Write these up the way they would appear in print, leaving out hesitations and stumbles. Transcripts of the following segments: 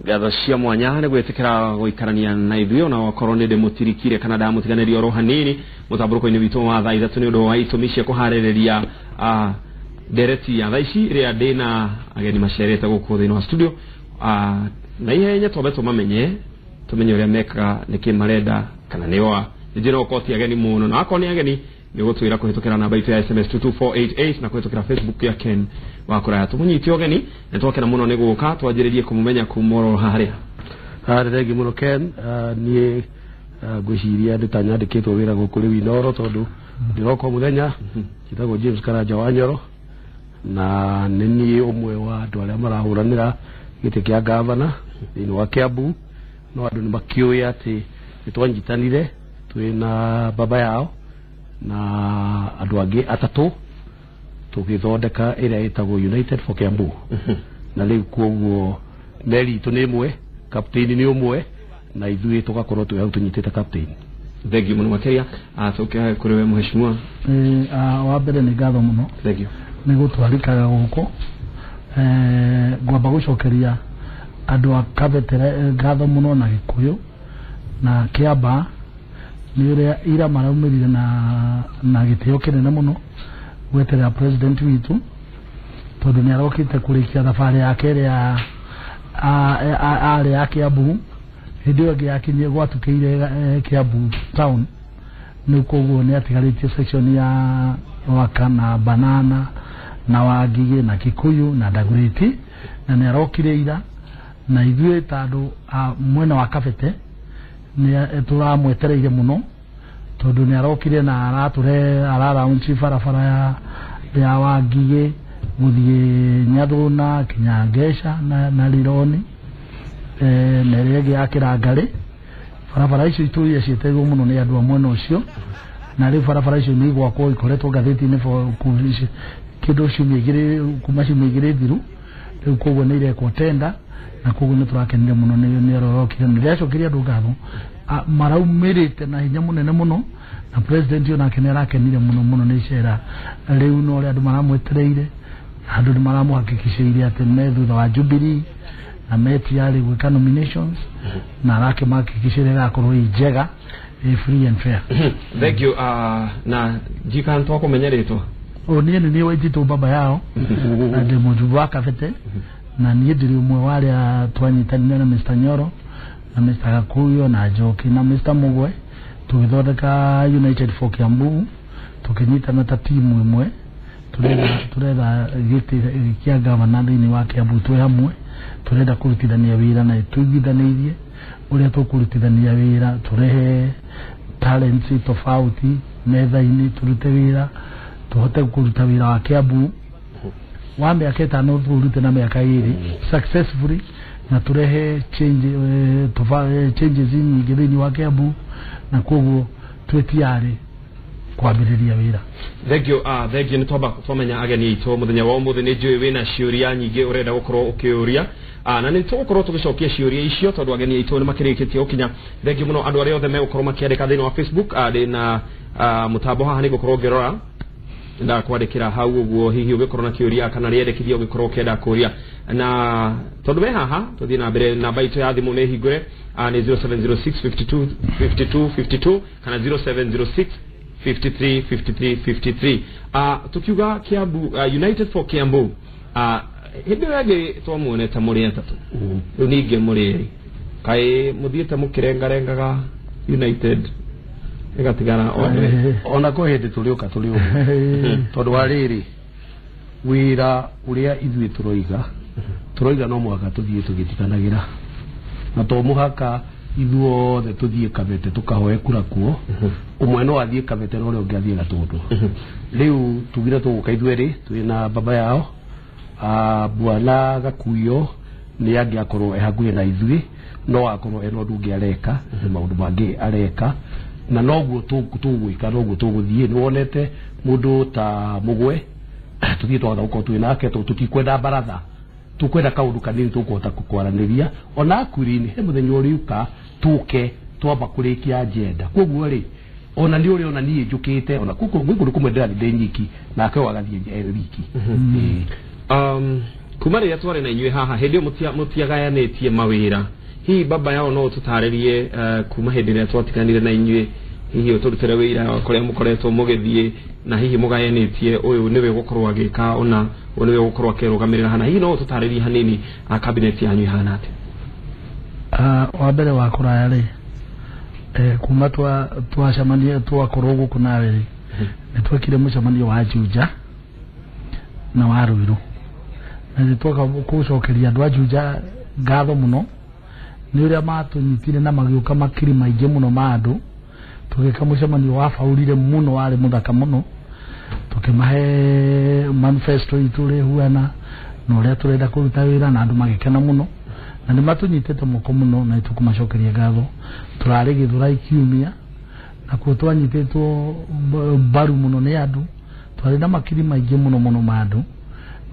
Ngatho cia mwanya nĩ gwĩtĩkĩra gũikarania na ithuĩ, ona wakorwo nĩ ndĩmũtirikire kana ndamũtiganĩria oro hanini mũtambũrũko-inĩ witũ wa thaa 3 nĩ ũndũ wa itũmi cia kũharĩrĩria ndereti ya thaa ici ĩrĩa ndĩna ageni macerete gũkũ thĩinĩ wa studio. Na ihenya twambe tũmamenye, tũmenye ũrĩa mekaga, nĩkĩ marenda, kana nĩ oa. Ningĩ no ũkorwo ti ageni mũno, na akorwo nĩ ageni nĩ gũtwĩra kũhĩtũkĩra namba itũ ya SMS 22488 na kũhĩtũkĩra Facebook ya Ken wa Kũraya. Tũmũnyite ũgeni na twakena mũno nĩ gũka twanjĩrĩrie kũmũmenya kuma oro harĩa. Nĩ thengi mũno Ken. Niĩ ngwĩciria ndĩ ta nyandĩkĩtwo wĩra gũkũ rĩu Inooro tondũ ndĩroka o mũthenya. Njĩtagwo James Karanja wa Nyoro na nĩ niĩ ũmwe wa andũ arĩa marahũranĩra gĩtĩ kĩa gavana thĩinĩ wa Kiambu. No andũ nĩ makĩũĩ atĩ nĩ twanyitanire twĩna baba yao na andũ angĩ atatũ tũgĩthondeka ĩrĩa ĩtagwo United for Kiambu, na rĩu koguo meri itũ nĩ ĩmwe, captain nĩ ũmwe, na ithuĩ tũgakorwo twĩ hau tũnyitĩte captain. Thengiũ mũno makĩria. Tũke kũrĩ we mheshimiwa. Wa mbere nĩ ngatho mũno Thengiũ. nĩ gũtwarikaga gũkũ. Ngwamba gũcokeria andũ a Kabete ngatho mũno na Gĩkũyũ na Kĩamba nĩ ũrĩa ira maraumĩrire na gĩtĩo kĩnene mũno gweterera president witũ, tondũ nĩ arokĩte kũrĩkia thabarĩ yake ĩrĩa arĩ ya Kiambu. Hĩndĩ ĩyo ĩngĩ yakinyie gwatukĩire Kiambu town, nĩ koguo nĩ atigarĩtie section ya Rwaka na Banana na Wangigĩ na Kikuyu na Dagoretti, na nĩ arokire ira, na ithuĩ ta andũ a mwena wa Kabete nĩ tũramwetereire mũno tondũ nĩ arokire na aratũre araraunchi barabara ya Wangigĩ gũthiĩ Nyathũna kinya Ngeca na Rironi, na ĩrĩa ĩngĩ ya Kĩrangarĩ. Barabara icio itũire ciĩteirwo mũno nĩ andũ a mwena ũcio, na rĩu barabara icio nĩ igwakwo, ikoretwo ngathĩti-inĩ for kĩndũ ciumia 2, kuma ciumia 2 thiru rĩu, koguo nĩ irekwo tenda, na koguo nĩ tũrakenire mũno nĩ ũrĩa ũrokire. Nĩ ndĩracokeria andũ ngatho maraumĩrĩte na hinya mũnene mũno, na president onake nĩ arakenire mũno mũno nĩ icera rĩu na ũrĩa andũ maramwetereire. Andũ nĩ maramũhakikicĩire atĩ me thutha wa Jubilee na me tayari gwĩka nominations, na arakĩmahakikicĩra ĩgakorwo ĩ njega, ĩ free and fair. Thank you. Na njikana twakũmenya rĩtwa. O niĩ nĩ niĩ Waititũ baba yao na ndĩ mũjumbe wa Kabete, na niĩ ndĩrĩ ũmwe wa arĩa twanyitanire na Mr Nyoro na Mr Gakuyo na Njoki na Mr Mugwe tũgĩthondeka United for Kiambu, tũkĩnyitana ta timu ĩmwe. Turenda gĩtĩ kĩa gavana thĩinĩ wa Kiambu twĩ hamwe. Turenda kũrutithania wĩra na tũiguithanĩirie ũrĩa tũkũrutithania wĩra, tũrehe talents tofauti metha-inĩ, tũrute wĩra, tũhote kũruta wĩra wa Kiambu wa mĩaka 5, tũrute na mĩaka 2 successfully, na tũrehe change, changes nyingĩ thĩinĩ wa Kiambu, na koguo twĩ tayari kwambĩrĩria wĩra. Thank you, thank you. Nĩ twamba twamenya ageni aitũ mũthenya wa ũmũthĩ. Nĩ njũĩ wĩna ciũria nyingĩ ũrenda gũkorwo ũkĩũria, na nĩ tũgũkorwo tũgĩcokia ciũria icio tondũ ageni aitũ nĩ makĩrĩkĩtie gũkinya. Thank you mũno andũ arĩa othe megũkorwo makĩandĩka thĩinĩ wa Facebook. Ndĩna mũtambo haha, nĩ ngũkorwo ngĩrora ndakwandĩkĩra hau ũguo, hihi ũngĩkorwo na kĩũria kana rĩendekithia ũngĩkorwo ũkĩenda kũria. Na tondũ we haha, tũthiĩ na mbere. Namba itũ ya thimũ nĩ hingũre, nĩ 0706 52 52 52 kana 0706 53 53 53. Tukiuga Kiambu, United for Kiambu, hĩndĩ ĩyo ĩngĩ twamuonete mũrĩ atatũ, rĩu ningĩ mũrĩ erĩ. Kaĩ mũthiĩte mũkĩrengarengaga United ĩgatigara o andũ erĩ? Ona kwĩ hĩndĩ tũrĩũka tũrĩ ũguo, tondũ wa rĩrĩ, wĩra ũrĩa ithuĩ tũroiga no mũhaka tũthiĩ tũgĩtiganagĩra, na to mũhaka ithuothe tũthiĩ Kabete tũkahoe kura kuo. Ũmwe no athiĩ Kabete na ũrĩa ũngĩ athiĩ Gatũndũ. Rĩu tugire tũgũka ithuerĩ twĩna baba yao. Bwana Gakuyo nĩ angĩakorwo e hakuhĩ na ithuĩ, no akorwo ena ũndũ ũngĩ areka, nĩ maũndũ mangĩ areka, na noguo tũgwĩka, noguo tũgũthiĩ. Nĩ wonete mũndũ ta Mũgwe, tũthiĩ twahota gũkorwo twĩ nake tondũ tũtikwenda baratha, tũkwenda kaũndũ kanini tũkũhota kwaranĩria. Ona Aquiline he mũthenya ũrĩũka tũke twamba kũrĩkia agenda. Koguo rĩ, ona nĩ ũrĩ ona niĩ njũkĩte ona gwĩ kũndũ kũmwe ndĩrathiĩ ndĩ nyiki, nake we agathiĩ e wiki. Ĩĩ. Kuma rĩrĩa twarĩ na inyuĩ haha hĩndĩ ĩyo mũtiagayanĩtie mawĩra, hihi baba yao no ũtũtarĩrie kuma hĩndĩ ĩrĩa twatiganire na inyuĩ, hihi ũtũrutĩre wĩra kũrĩa mũkoretwo mũgĩthiĩ na hihi mũgayanĩtie ũyũ nĩwe ũgũkorwo agĩka ũna, ũyũ nĩwe ũgũkorwo akĩrũgamĩrĩra hana, hihi no ũtũtarĩrie hanini cabinet yanyu ihana atĩa? Wa mbere wa kũraya rĩ, kuma twacemania twakorwo gũkũ nawe rĩ, nĩ twekire mũcemanio wa Juja na wa Ruiru, na nĩ twoka gũcokeria andũ a Juja ngatho mũno nĩ ũrĩa matũnyitire na magĩũka makiri maingĩ mũno ma andũ. Tũgĩka mũcemanio wa baurire mũno, warĩ mũthaka mũno, tũkĩmahe manifesto itũ ũrĩa ĩhuana na ũrĩa tũrenda kũruta wĩra, na andũ magĩkena mũno na nĩ matũnyitĩte moko mũno, na nĩtũkũmacokeria ngatho. Tũrarĩ Gĩthũrai kiumia na kuo twanyitĩtwo mbaru mũno nĩ andũ, twarĩ na makiri maingĩ mũno mũno ma andũ,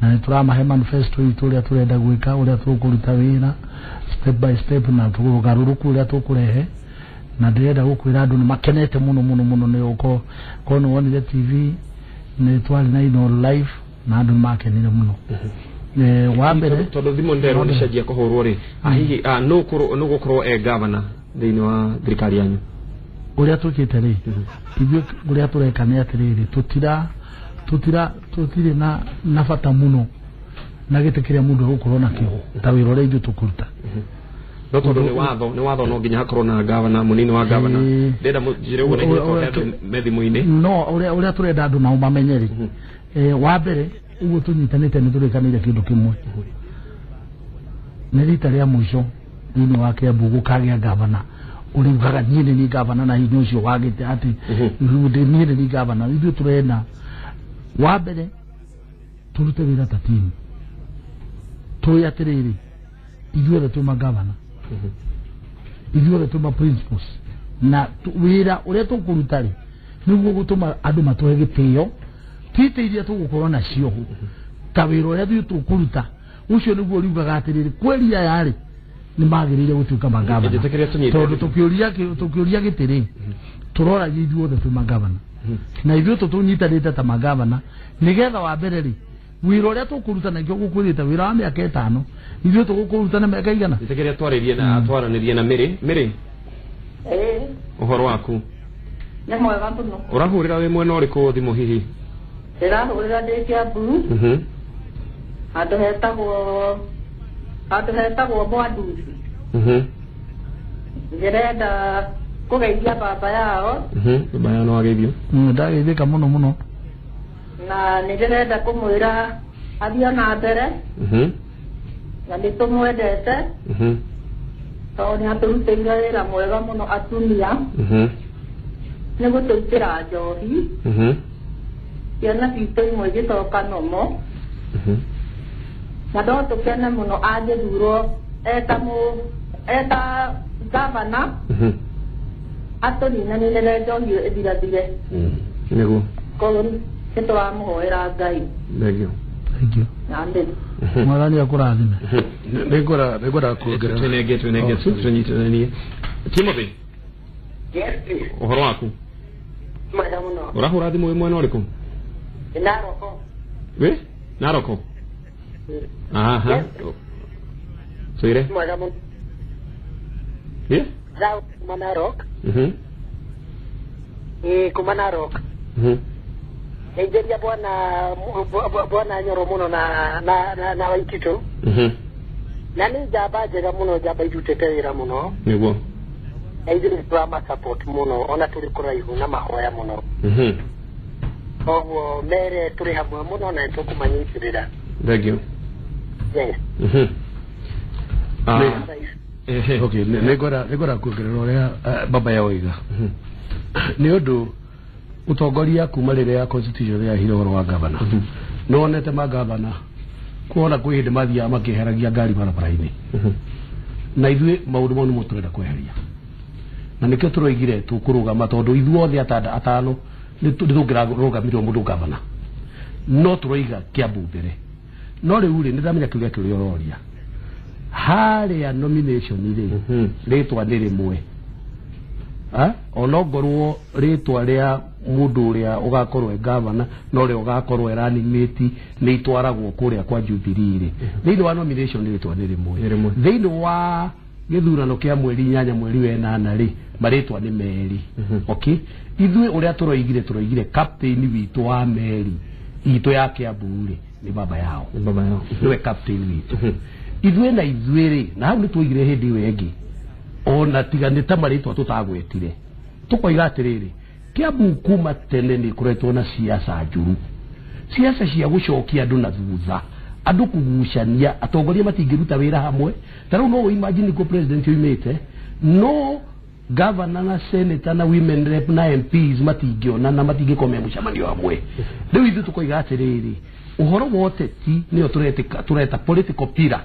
na nĩ tũramahe manifesto itũ ũrĩa tũrenda gwĩka, ũrĩa tũkũruta wĩra step by step, na ũgarũrũku ũrĩa tũkũrehe. Na ndĩrenda gũkwĩra andũ nĩ makenete mũno mũno mũno nĩ ũko korwo nĩ wonire TV nĩ twarĩ na ino live na andũ nĩ makenire mũno. Wa mbere tondũ thimũ nderwo nĩ cianjia kũhũrwo rĩ, hihi nũ gũkorwo e gavana thĩinĩ wa thirikari yanyu? Ũrĩa twĩkĩte rĩ, ithuĩ ũrĩa tũreka nĩ atĩrĩrĩ, tũtira tũtirĩ na bata mũno na gĩtĩ kĩrĩa mũndũ egũkorwo nakĩo ta wĩra ũrĩa ithuĩ tũkũruta. No tondũ nĩ watho no nginya hakorwo na gavana, mũnini wa gavana. Ndĩrenda mũnjĩre ũguo na ithuĩ tũhe andũ me thimũ-inĩ. No ũrĩa tũrenda andũ nao mamenye rĩ, wa mbere ũguo tũnyitanĩte nĩ tũrĩkanĩire kĩndũ kĩmwe, nĩ rita rĩa mũico thĩinĩ wa Kiambu gũkagĩa gavana ũriugaga niĩ nĩ niĩ gavana na hinya ũcio wagĩte atĩ niĩ nĩ niĩ gavana. Ithuĩ tũrenda wa mbere tũrute wĩra ta timu, tũĩ atĩrĩrĩ, ithuothe twĩ magavana, ithuothe twĩ ma principals, na wĩra ũrĩa tũkũruta rĩ nĩguo gũtũma andũ matũhe gĩtĩo, ti itĩ iria tũgũkorwo nacio, ta wĩra ũrĩa ithuĩ tũkũruta ũcio nĩguo riugaga atĩrĩrĩ kweri aya rĩ nĩ magĩrĩire gũtuĩka magavana. Njĩtĩkĩria tũnyite. Tondũ tũkĩũria gĩtĩ rĩ, tũroragia ithuothe twĩ magavana, na ithuĩ tũtũnyitanĩte ta magavana nĩgetha wa mbere rĩ wĩra ũrĩa tũkũruta na nĩkĩo gũkwĩrĩte wĩra wa mĩaka 5, ithuĩ tũgũkũruta na mĩaka igana. Njĩtĩkĩria twarĩrie na twaranĩrie na Mĩrĩ. Mĩrĩ, Ĩĩ. Ũhoro waku? Nĩ mwega mũno. Ũrahũrĩra wĩ mwena ũrĩkũ thimũ hihi? Ndĩrahũrĩra ndĩ Kiambu, handũ hetagwo Mwanduthi. Ndĩrenda kũgeithia baba yao. Baba yao no ageithio. Ndageithĩka mũno mũno. Na nĩ ndĩrenda kũmwĩra athiĩ na mbere na nĩ tũmwendete tondũ nĩ atũrutĩire wĩra mwega mũno atumia nĩ gũtũitĩra njohi, ciana citũ imwe igĩcoka nomo, na no tũkene mũno angĩthurwo eta gavana atũninanĩre njohi ĩthirathire. Nĩguo. Koguo nĩ tũramũhoera Ngai. Thank you. Thank you. Na ndĩ Mwathani akũrathime. Nĩngwenda kuongerera. Twĩnenge Oh, sorry. Tũnyitithanie Timothy. Yes, please. Ũhoro waku? Mwega mũno. Ũrahũra thimũ wĩ mwena ũrĩkũ? Nĩ Naroko. Wĩ Naroko? Aha. Yes. Twĩre. Mwega mũno. Ĩ? Thau kuma Narok. Ĩ kuma Narok. Ngeithĩria bwana Nyoro mũno na Waititũ. Na nĩ njamba njega mũno, njamba irutĩte wĩra mũno. Na ithuĩ nĩ tũramasupport mũno ona tũrĩ kũraihu na mahoya mũno. Koguo mere tũrĩ hamwe mũno na nĩ tũkũmanyitĩrĩra. Thank you. Yes. Ehe. Okay, nĩngwenda kuongerera ũrĩa baba yao oiga nĩ ũndũ ũtongoria kuma rĩrĩa constitution yahire ũhoro wa gavana, nĩ wonete magavana kuona kwĩ hĩndĩ mathiaga makĩeheragia ngari barabara-inĩ, na ithuĩ maũndũ mau nĩmo tũrenda kweheria, na nĩkĩo tũroigire tũkũrũgama tondũ ithuothe atano nĩ tũngĩrarũgamirwo mũndũ gavana, no tũroiga Kiambu mbere. No rĩu rĩ, nĩ ndamenya kĩũria kĩrĩa ũroria harĩa nomination rĩ, rĩtwa nĩ rĩmwe. Ona ngorwo rĩtwa rĩa Mũndũ ũrĩa ũgakorwo e gavana na ũrĩa ũgakorwo e running mate nĩ itwaragwo kũrĩa kwa Jubilee rĩ, thĩinĩ wa nomination rĩtwa nĩ rĩmwe. Nĩ rĩmwe. Thĩinĩ wa gĩthurano kĩa mweri 8 mweri wa 8 rĩ, marĩtwa nĩ merĩ. Okay, ithuĩ ũrĩa tũroigire captain witũ wa meri itũ ya Kiambu rĩ, nĩ Baba Yao. Nĩ Baba Yao. Nĩwe captain witũ ithuĩ, na ithuĩ rĩ, na hau nĩ twoigire hĩndĩ ĩyo ĩngĩ, ona tiga nĩ ta marĩtwa tũtagwetire, tũkoiga atĩrĩrĩ, Kiambu kuma tene nĩ ĩkoretwo na siasa njũru, siasa cia gũcokia andũ na thutha, andũ kũgucania, atongoria matingĩruta wĩra hamwe. Ta rĩu no imagine ko president oimĩte, no governor na senator na women rep na MPs matingĩonana, matingĩkorwo me mũcemanio hamwe. Rĩu ithuĩ tũkoiga atĩrĩrĩ, ũhoro wa ũteti nĩyo tũreta political pillar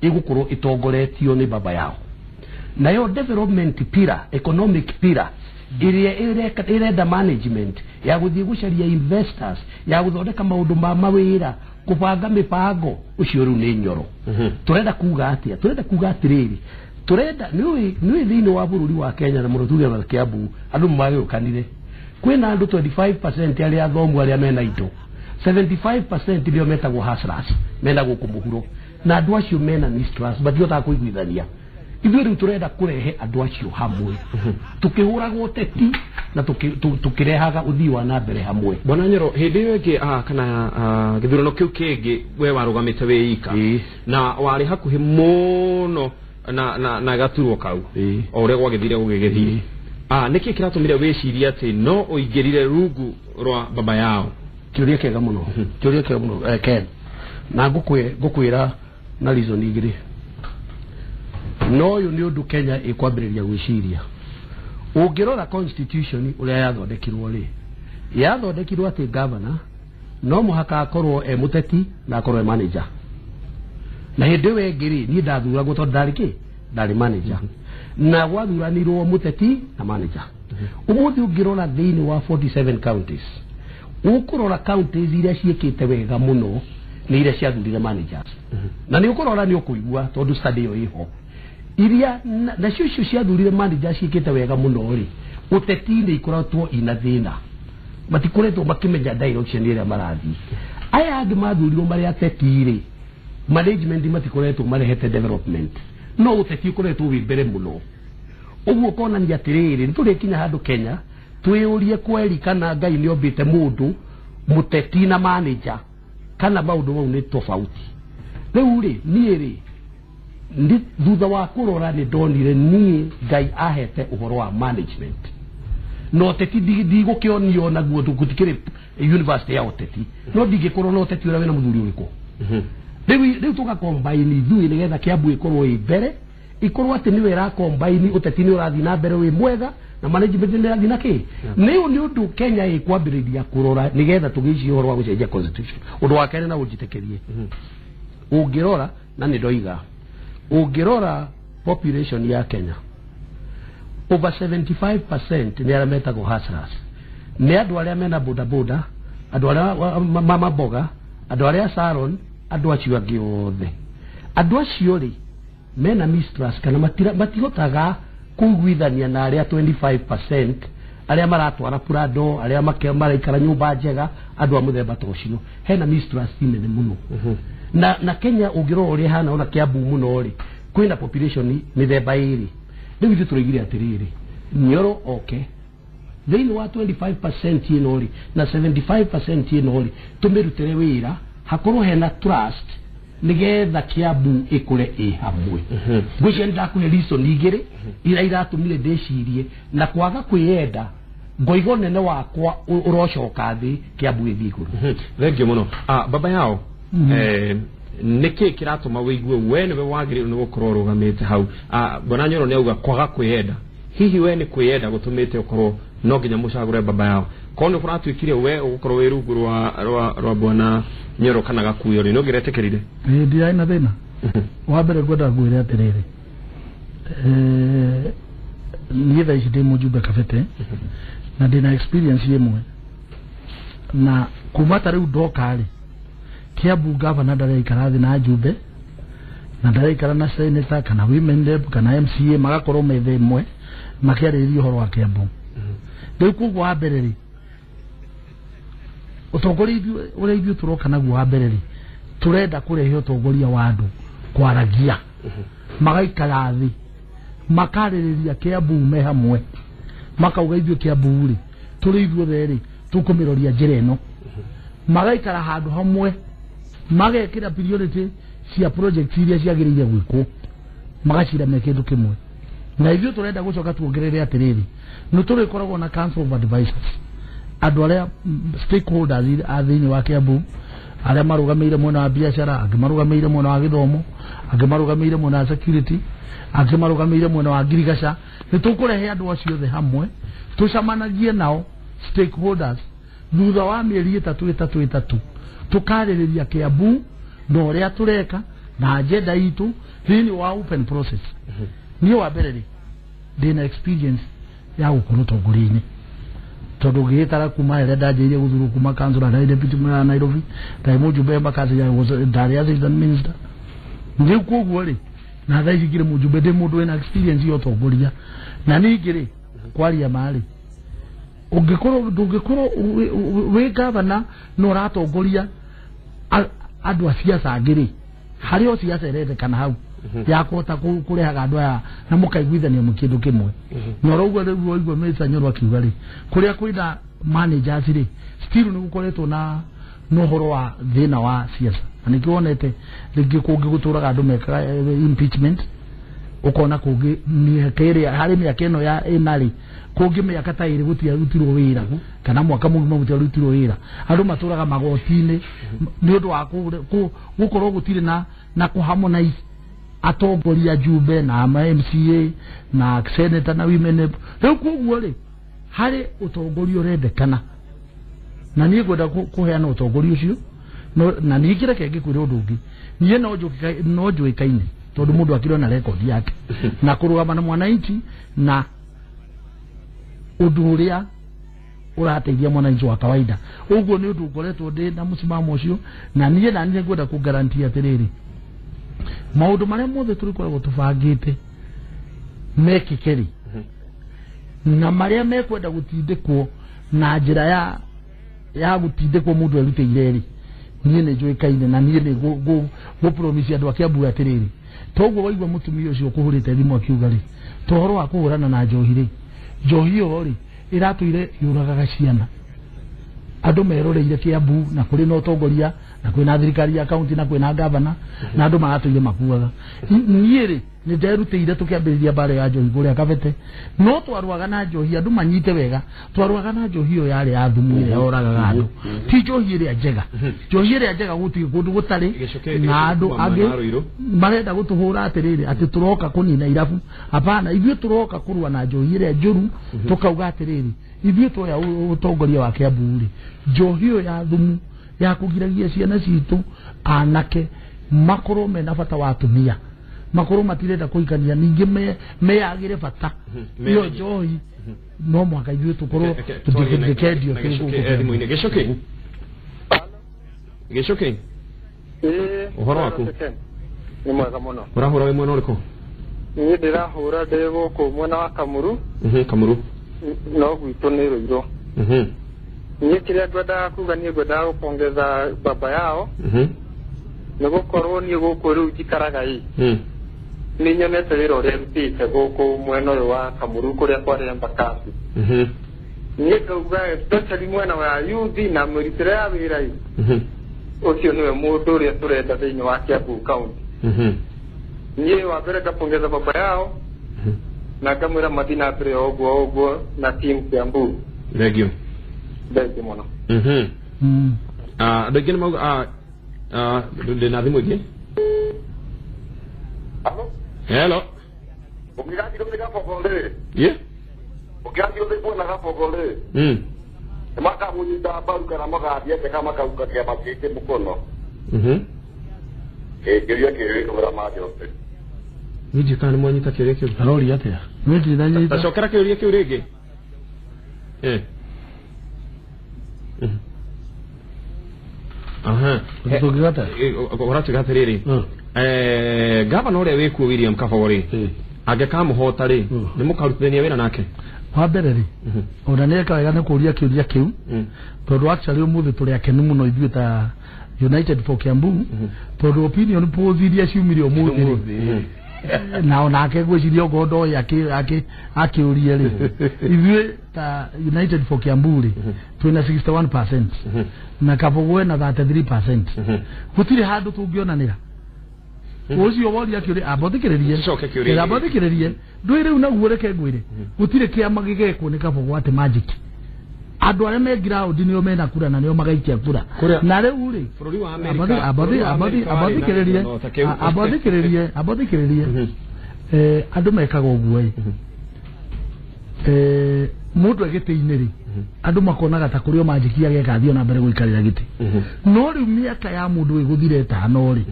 ĩgũkorwo ĩtongoretio nĩ Baba Yao, nayo development pillar, economic pillar ĩrĩa ĩrenda management ya gũthiĩ gũcaria investors, ya gũthondeka maũndũ ma mawĩra, kũbanga mĩbango, ũcio rĩu nĩ Nyoro. Tũrenda kuga atĩa? Tũrenda kuga atĩrĩrĩ, tũrenda nĩũĩ thĩinĩ wa bũrũri wa Kenya, na mũno tuge na Kiambu, andũ magĩũkanire, kwĩna andũ 25% arĩa athomu, arĩa mena indo, 75% nĩo metagwo hustlers, mena gũkũ mũhuro, na andũ acio mena mistrust, matihotaga kũiguithania. Ithuĩ rĩu tũrenda kũrehe andũ acio hamwe, tukĩhũraga ũteti na tukĩrehaga ũthii wa na mbere hamwe. Bwana Nyoro, hĩndĩ ĩyo ĩngĩ kana gĩthurano kĩu kĩngĩ, we warũgamĩte wĩ ika na warĩ hakuhĩ mũno na gaturwa kau, o ũrĩa gwagĩthire gũgĩgĩthiĩ. Nĩkĩ kĩratũmire wĩcirie atĩ no ũingĩrire rungu rwa Baba Yao? Kĩũria kĩega mũno, kĩũria kĩega mũno, Ken, na ngũkwĩra na reason igĩrĩ. No ũyũ nĩ ũndũ Kenya ĩkwambĩrĩria gwĩciria. Ũngĩrora constitution ũrĩa yathondekirwo rĩ, yathondekirwo atĩ governor no mũhaka akorwo e mũteti na akorwo e manager. Na hĩndĩ ĩyo ĩngĩ rĩ, niĩ ndathuragwo tondũ ndarĩ kĩ, ndarĩ manager, na gwathuranirwo mũteti na manager. Ũmũthĩ ũngĩrora thĩinĩ wa 47 counties, ũkũrora counties iria ciĩkĩte wega mũno nĩ iria ciathurire managers, na nĩ ũkũrora, nĩ ũkũigua tondũ study ĩyo ĩho, iria nacio icio ciathurire managers ciĩkĩte wega mũno rĩ, ũteti-inĩ ikoretwo ina thĩna, matikoretwo makĩmenya direction ĩrĩa marathiĩ. Aya angĩ mathurirwo marĩ ateti rĩ, management matikoretwo marehete development, no ũteti ũkoretwo wĩ mbere mũno. Ũguo konania atĩrĩrĩ, nĩ tũrĩkinya handũ Kenya twĩyũrie kweri kana Ngai nĩ ombĩte mũndũ mũteti na manager, kana maũndũ mau nĩ tofauti. Rĩu rĩ, niĩ rĩ, thutha wa kũrora nĩ ndonire niĩ Ngai ahete ũhoro wa management, na ũteti ndigũkĩonio naguo, gũtikĩrĩ university ya ũteti, no ndingĩkorwo na ũteti ũrĩa wĩna mũthuri ũrĩkũ. Rĩu tũgakombaini ithuĩ nĩgetha Kiambu ĩkorwo ĩ mbere, ikorwo atĩ nĩwe ĩrakombaini ũteti nĩ ũrathiĩ na mbere wĩ mwega na management nĩ ĩrathiĩ na kĩ. Nĩ ũndũ Kenya ĩkwambĩrĩria kũrora nĩgetha tũgĩcie ũhoro wa gũcenjia constitution. Ũndũ wa kerĩ, na ũnjĩtĩkĩrie, ũngĩrora, na nĩ ndoiga, ũngĩrora population ya Kenya, over 75% nĩ arĩa metagwo hustlers, nĩ andũ arĩa mena boda boda, andũ arĩa mama mboga, andũ arĩa salon, andũ acio angĩ othe. Andũ acio rĩ, mena mistrust kana matihotaga kũiguithania na arĩa 25% arĩa maratwara Prado, arĩa maraikara nyũmba njega, andũ a mũthemba ta ũcio. Hena mistrust nene mũno na Kenya ũngĩrora ũrĩa ĩhana, ona Kiambu mũno rĩ, kwĩna population mĩthemba ĩrĩ. Rĩu ithuĩ tũroigire atĩrĩrĩ, Nyoro oke thĩinĩ wa 25% ĩno rĩ na 75% ĩno rĩ, tũmĩrutĩre wĩra, hakorwo hena trust nĩgetha Kiambu ĩkũre ĩ hamwe. Ngwĩciria nĩ ndakũhe reason igĩrĩ iria iratũmire ndĩcirie na kwaga kwĩyenda, ngoiga ũnene wakwa ũrocoka thĩ, Kiambu ĩthiĩ igũrũ. Thengiũ mũno. Baba Yao, nĩkĩ kĩratũma wĩigue we nĩwe wagĩrĩirwo nĩ gũkorwo ũrũgamĩte hau? Bwana Nyoro nĩ auga kwaga kwĩyenda. Hihi we nĩ kwĩyenda gũtũmĩte ũkorwo no nginya mũcagũre Baba Yao? Korwo nĩ kũratuĩkire we ũgũkorwo wĩ rungu rwa bwana Nyoro kana Gakuyo rĩ, no ngĩretĩkĩrire? Ĩĩ, ndirarĩ na thĩna. Wa mbere ngwendaga ngwĩre atĩrĩrĩ, niĩ thaa ici ndĩ mũjumbe Kabete na ndĩna experience ĩmwe, na kuma ta rĩu ndoka rĩ, Kiambu gavana ndaraikara thĩ na njumbe na ndaraikara na senator kana women rep kana MCA, magakorwo metha ĩmwe makĩarĩrĩria ũhoro wa Kiambu. Rĩu koguo wa mbere rĩ, Ũtongoria ũrĩa ithuĩ tũroka naguo wa mbere rĩ, tũrenda kũrehe ũtongoria wa andũ kwaragia, magaikara thĩ, makarĩrĩria Kiambu me hamwe, makauga ithuĩ Kiambu rĩ, tũrĩ ithuothe rĩ, tũkũmĩroria njĩra ĩno. Magaikara handũ hamwe, magekĩra priority cia project iria ciagĩrĩire gwĩkwo, magacira me kĩndũ kĩmwe. Na ithuĩ tũrenda gũcoka tuongerere atĩrĩrĩ, nĩ tũrĩkoragwo na council of advisors, andũ arĩa stakeholders a thĩinĩ wa Kiambu, arĩa marũgamĩire mwena wa biacara, angĩ marũgamĩire mwena wa gĩthomo, angĩ marũgamĩire mwena wa security, angĩ marũgamĩire mwena wa ngirigaca. Nĩ tũkũrehe andũ acio othe hamwe, tũcemanagie nao stakeholders thutha wa mĩeri 3 3 3, tũkarĩrĩria Kiambu na ũrĩa tũreka na agenda itũ thĩinĩ wa open process. Niĩ wa mbere rĩ, ndĩna experience ya gũkorwo ũtongoria-inĩ, tondũ ngĩgĩtara kuma ĩrĩa ndanjĩrĩirie gũthurwo kuma councillor, ndarĩ deputy mayor wa Nairobi, ndarĩ mũjumbe Embakasi, ndarĩ assistant minister. Rĩu koguo rĩ, na thaa ici ngĩrĩ mũjumbe, ndĩ mũndũ wĩna experience ya ũtongoria. Na ningĩ rĩ, kwaria ma rĩ, ũngĩkorwo ndũngĩkorwo wĩ gavana na ũratongoria andũ a ciaca angĩ rĩ, harĩ o ciaca ĩrendekana hau ya kũhota kũrehaga andũ aya na mũkaiguithania mu kĩndũ kĩmwe. Na ũraigua rĩu, waigua Mr. Nyoro akiuga rĩ, kũrĩa kwĩna managers rĩ, still nĩ gũkoretwo na ũhoro wa thĩna wa ciaca, na nĩkĩo wonete rĩngĩ kũngĩ gũtũraga andũ mekaga impeachment. Ũkona kũngĩ mĩaka ĩrĩa harĩ mĩaka ĩno ya ĩna rĩ, kũngĩ mĩaka ta 2 gũtiarutirwo wĩra, kana mwaka mũgima gũtiarutirwo wĩra. Andũ matũraga magoti-inĩ nĩ ũndũ wa gũkorwo gũtirĩ na kũ-harmonize atongoria njumbe na ama MCA na senator na women rep. Rĩu koguo rĩ, harĩ ũtongoria ũrendekana, na niĩ ngwenda kũheana ũtongoria ũcio. Na ningĩ reke ngĩkwĩre ũndũ ũngĩ, niĩ no njũĩkaine tondũ mũndũ akĩrĩ na rekondi yake na kũrũgama na mwananchi na ũndũ ũrĩa ũrateithia mwananchi wa kawaida. Ũguo nĩ ũndũ ngoretwo ndĩ na mũsimamo ũcio, na niĩ ngwenda kũ guarantee atĩrĩrĩ, maũndũ marĩa mothe tũrĩkoragwo tũbangĩte mekĩke rĩ, na marĩa mekwenda gũtindĩkwo na njĩra ya gũtindĩkwo mũndũ erutĩire rĩ, niĩ nĩ njũĩkaine na niĩ nĩ ngũ promise andũ a Kiambu atĩrĩrĩ, toguo waigua mũtumia ũcio ũkũhũrĩte thimũ akiuga rĩ, to ũhoro wa kũhũrana na njohi rĩ, njohi ĩyo rĩ, ĩratũire yũragaga ciana. Andũ meroreire Kiambu, na kũrĩ na ũtongoria, na kwĩna thirikari ya kaunti, na kwĩna gavana, na andũ maratũire makuaga. Niĩ rĩ, nĩ nderutĩire tũkĩambĩrĩria mbara ya njohi kũrĩa Kabete, no twarũaga na njohi, andũ manyite wega, twarũaga na njohi ĩyo yarĩ ya thumu ĩrĩa yoragaga andũ, ti njohi ĩrĩa njega. Njohi ĩrĩa njega gũtirĩ kũndũ gũtarĩ. Na andũ Gĩcoke kuma angĩ mwena wa Ruiru. Marenda gũtũhũra atĩrĩrĩ, atĩ tũroka kũnina irabu. Hapana, ithuĩ tũroka kũrũa na njohi ĩrĩa njũru. Tũkauga atĩrĩrĩ, ithuĩ twoya ũtongoria wa Kiambu rĩ, njohi ĩyo ya thumu ya kũgiragia ciana citũ anake makorwo mena bata wa atumia, makorwo matirenda kũhikania, ningĩ meyagĩre bata, ĩyo Memenye. njohi no mũhaka ithuĩ tũkorwo Twarie tũtikĩendio na Gĩcũkĩ, thimũ-inĩ. Gĩcũkĩ, Gĩcũkĩ. Ĩĩ. Ũhoro waku? Nĩ mwega mũno. Ũrahũra wĩ mwena ũrĩkũ? Niĩ ndĩrahũra ndĩ gũkũ mwena wa Kamuru. Kamuru. No gwitũ nĩ Rũirũ. Niĩ kĩrĩa ngwendaga kuga, niĩ ngwendaga gũpongeza baba yao, nĩ gũkorwo niĩ gũkũ rĩu njikaraga ĩ, nĩ nyonete wĩra ũrĩa arutĩte gũkũ mwena ũyũ wa Kamuru kũrĩa kwarĩ Embakasi. Niĩ ngauga especially mwena wa yuthi na mĩrutĩre ya wĩra ĩ, ũcio nĩwe mũndũ ũrĩa tũrenda thĩinĩ wa Kiambu County. Niĩ wa mbere ngapongeza baba yao na ngamwĩra mathiĩ na mbere o ũguo o ũguo na team Kiambu. Thank you. Thengiũ mũno. Ah, andũ aingĩ nĩ mauga, ndĩ na thimũ ĩngĩ. Halo, Hello. ũngĩgathiĩ nĩ Gabogo rĩ, Ye. ũngĩgathiĩ ũthĩ kuona Gabogo rĩ, nĩ makamũnyita mbaru kana magathiĩ atĩa makauka kĩama gĩkĩ mũkono? Ĩ, kĩũria kĩrĩ kũgũra manjote. Niĩ ndiũĩ kana nĩ mwanyita kĩũria kĩu. Aroria atĩa? Niĩ ndinanyita. Tacokera kĩũria kĩu rĩngĩ. Aha. Tũngĩgata? Ũratuĩka atĩrĩrĩ, gavana ũrĩa wĩkuo William Kabogo rĩ, Angĩkamũhota rĩ, nĩ mũkarutithania wĩra nake? Wa mbere rĩ, ona nĩ eka wega nĩ kũria kĩũria kĩu, tondũ actually ũmũthĩ tũrĩ akenu mũno ithuĩ ta United for Kiambu, tondũ opinion polls iria ciumire ũmũthĩ rĩ, na onake ngwĩciria okorwo ndoĩ akĩũrie rĩ, ithuĩ ta United for Kiambu rĩ, twĩna 61% na Kabogo ena 33%. Gũtirĩ handũ tũngĩonanĩra. Ũcio woria kĩũria, ambothikĩrĩrie. Coke kĩũria. Ambothikĩrĩrie. Ndũĩ rĩu naguo reke ngwĩre, gũtirĩ kĩama gĩgekwo nĩ Kabogo atĩ magic. Andũ arĩa me ground nĩo mena kura na nĩo magaikia kura. Na rĩu rĩ, Bũrũri wa Amerika, ambothikĩrĩrie, ambothikĩrĩrie, ambothikĩrĩrie. Andũ mekaga ũguo ĩ, mũndũ egĩtĩ-inĩ rĩ, andũ makonaga ta kũrĩ o magic ageka athiĩ na mbere gũikarĩra gĩtĩ. No rĩu mĩaka ya mũndũ ĩgũthira ĩtano rĩ,